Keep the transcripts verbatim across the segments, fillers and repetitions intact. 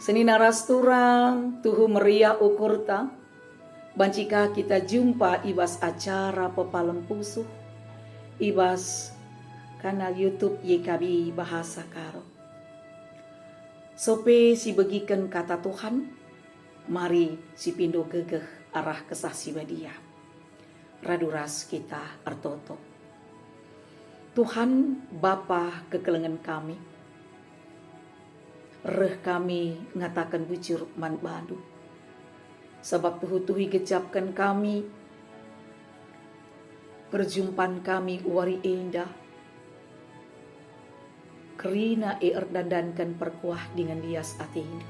Senina ras turang, tuhu meriah ukurta, banci ka kita jumpa i bas acara pepalem pusuh, i bas kanal YouTube Y K B Bahasa Karo. Sope sibegiken kata Tuhan, mari sipindo gegeh arah Kesah Si Badia. Radu ras kita ertoto. Tuhan, Bapa kekelengen kami, reh kami ngataken bujur man baNdu, sabap tuhu-tuhu igejapken kami perjumpan kami wari enda. Kerina e erdandanken perkuah dingen lias ateNdu.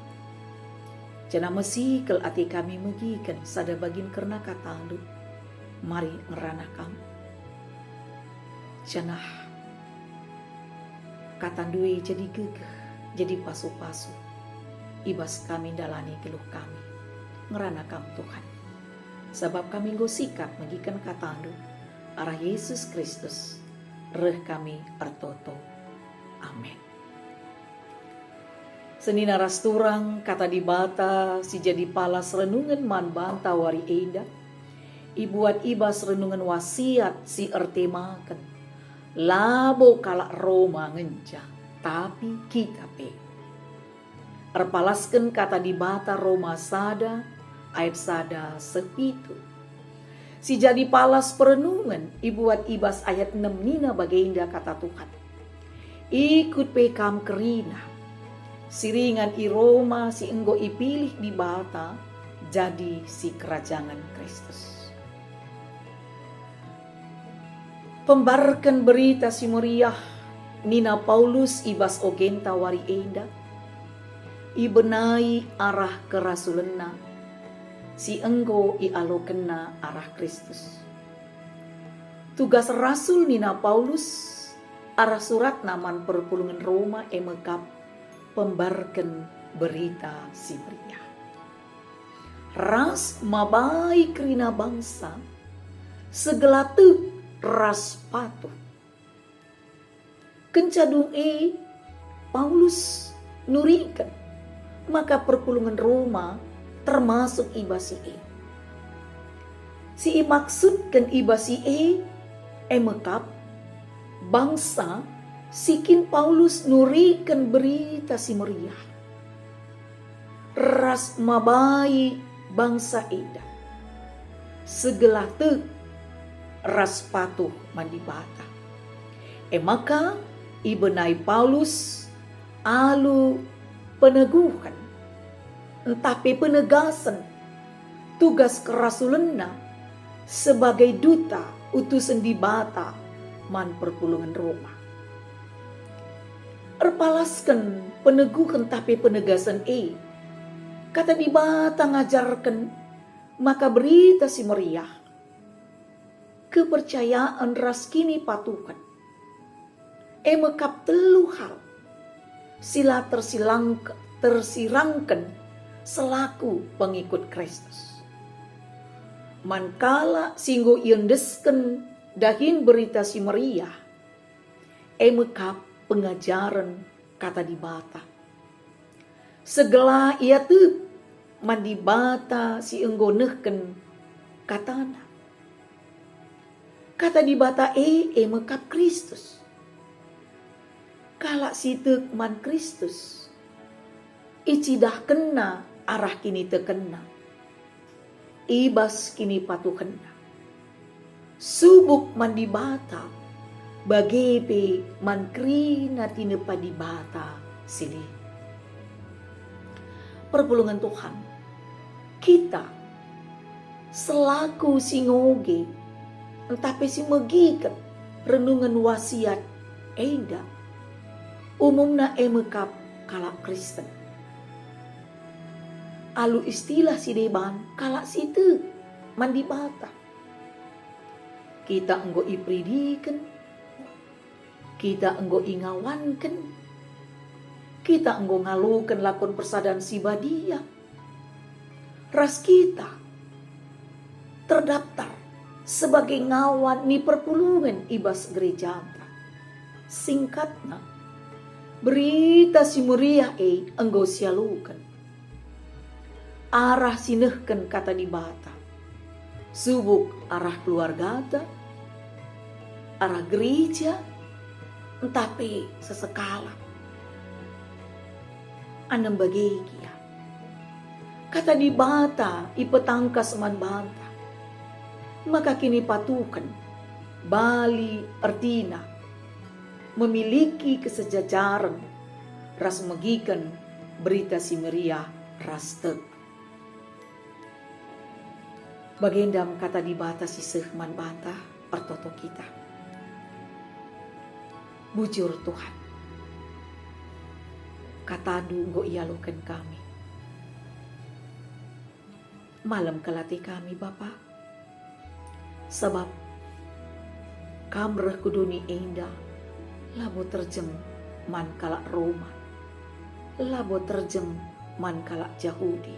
Janah mesikel ate kami megiken sada bagin kerna kataNdu. Mari ngerana Kam. Janah kataNdu e jadi gegeh, jadi pasu-pasu i bas kami ndalani geluh kami. Ngerana Kam, Tuhan. Sabap kami enggo sikap megiken kataNdu. Arah Yesus Kristus reh kami ertoto. Amin. Senina ras turang, kata Dibata si jadi palas renungen man banta wari enda, ibuat i bas renungen wasiat si ertemaken, "Labo kalak Roma ngenca, tapi kita pe." Erpalasken kata Dibata Roma sada ayat sada seh pitu. Si jadi palas perenungen ibuat i bas ayat enem nina bagenda kata Tuhan, "Ikut pe kam kerina, si ringan i Roma si enggo ipilih Dibata jadi sikerajangen Kristus." Pembarken Berita Si Meriah nina Paulus i bas ogenta wari enda, ibenai arah kerasulenna si enggo ialokenna arah Kristus. Tugas rasul nina Paulus arah suratna man perpulungen Roma e me kap pembarken Berita Si Meriah ras mabai kerina bangsa, segela tek ras patuh. Kenca dung e, Paulus nuriken maka perpulungen Roma termasuk i bas si e. Si imaksudken i bas si e, e me kap bangsa si kin Paulus nuriken Berita Si Meriah ras mabai bangsa enda, segela tek ras patuh man Dibata. E maka ibenai Paulus alu peneguhen ntah pe penegasen tugas kerasulenna sebagai duta utusen Dibata man perpulungen Roma. Erpalasken peneguhen ntah pe penegasen e, kata Dibata ngajarken maka Berita Si Meriah, kepercayaen ras kinipatuhen, e me kap telu hal si la tersilangk-, tersirangken selaku pengikut Kristus. Man kalak si enggo iendesken dahin Berita Si Meriah, e me kap pengajaren Kata Dibata. Segela ia tek man Dibata si enggo nehken KataNa. Kata Dibata e, e me kap Kristus. Kalak si tek man Kristus icidahkenna arah kinitekenna i bas kinipatuhenna, subuk man Dibata, bage pe man kerina tinepa Dibata si lit. Perpulungen Tuhan, kita selaku si ngoge ntah pe si megiken renungen wasiat enda, umumna e me kap kalak Kristen. Alu istilah si deban, kalak si tek man Dibata. Kita enggo iperidiken, kita enggo ingawanken, kita enggo ngaloken lakon persadan si badia, ras kita terdaftar sebagai ngawan ni perpulungen i bas gerejanta. Singkatna, Berita Si Meriah e enggo sialoken. arah si nehken Kata Dibata, subuk arah keluargata, arah gereja, ntah pe sesekalak. Anem bage gia, Kata Dibata ipetangkas man banta, maka kinipatuhen, bali ertina, memiliki kesejajaren ras megiken Berita Si Meriah ras tek. Bagenda me Kata Dibata si seh man banta ertoto kita. Bujur, Tuhan, KataNdu enggo ialoken kami. Malem kal ate kami, Bapa, sabap Kam reh ku doni enda labo terjeng man kalak Roma, labo terjeng man kalak Jahudi,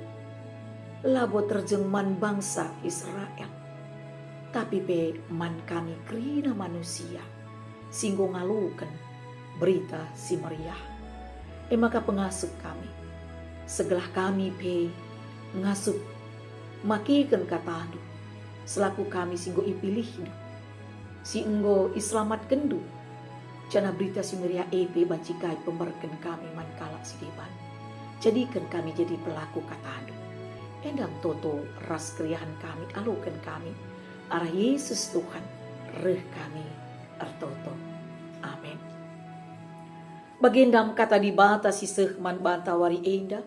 labo terjeng man bangsa Israel, tapi pe man kami kerina manusia si enggo ngaloken Berita Si Meriah. E maka pengasup kami, segelah kami pe ngasup makeken KataNdu, selaku kami si enggo ipilihNdu, si enggo iselamatkenndu, janah Berita Si Meriah e pe banci kai pemberken kami man kalak si deban. Jadiken kami jadi pelaku KataNdu. Enda me toto ras keriahen kami, aloken kami. Arah Yesus Tuhan, reh kami ertoto. Amin. Bagenda me Kata Dibata si seh man banta wari enda.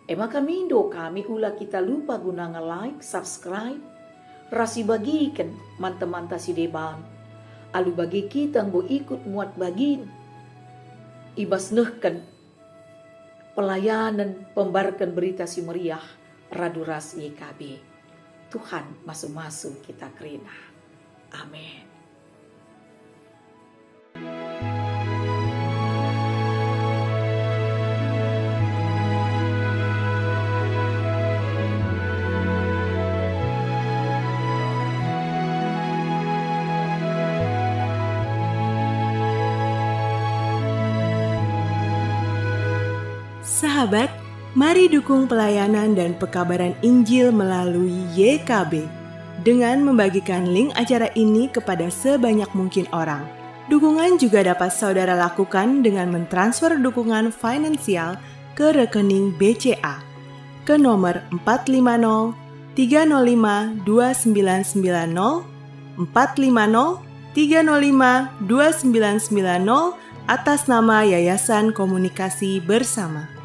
E maka mindo kami, ula kita lupa guna nge-like, subscribe, ras ibagiken man temanta si deban. Alu bage kita enggo ikut muat bagin i bas nehken pelayanen pembarken Berita Si Meriah radu ras Y K B. Tuhan masu-masu kita kerina. Amin. Sahabat, mari dukung pelayanan dan pekabaran Injil melalui Y K B dengan membagikan link acara ini kepada sebanyak mungkin orang. Dukungan juga dapat saudara lakukan dengan mentransfer dukungan finansial ke rekening B C A ke nomor empat lima nol tiga nol lima dua sembilan sembilan nol, empat lima nol tiga nol lima dua sembilan sembilan nol, atas nama Yayasan Komunikasi Bersama.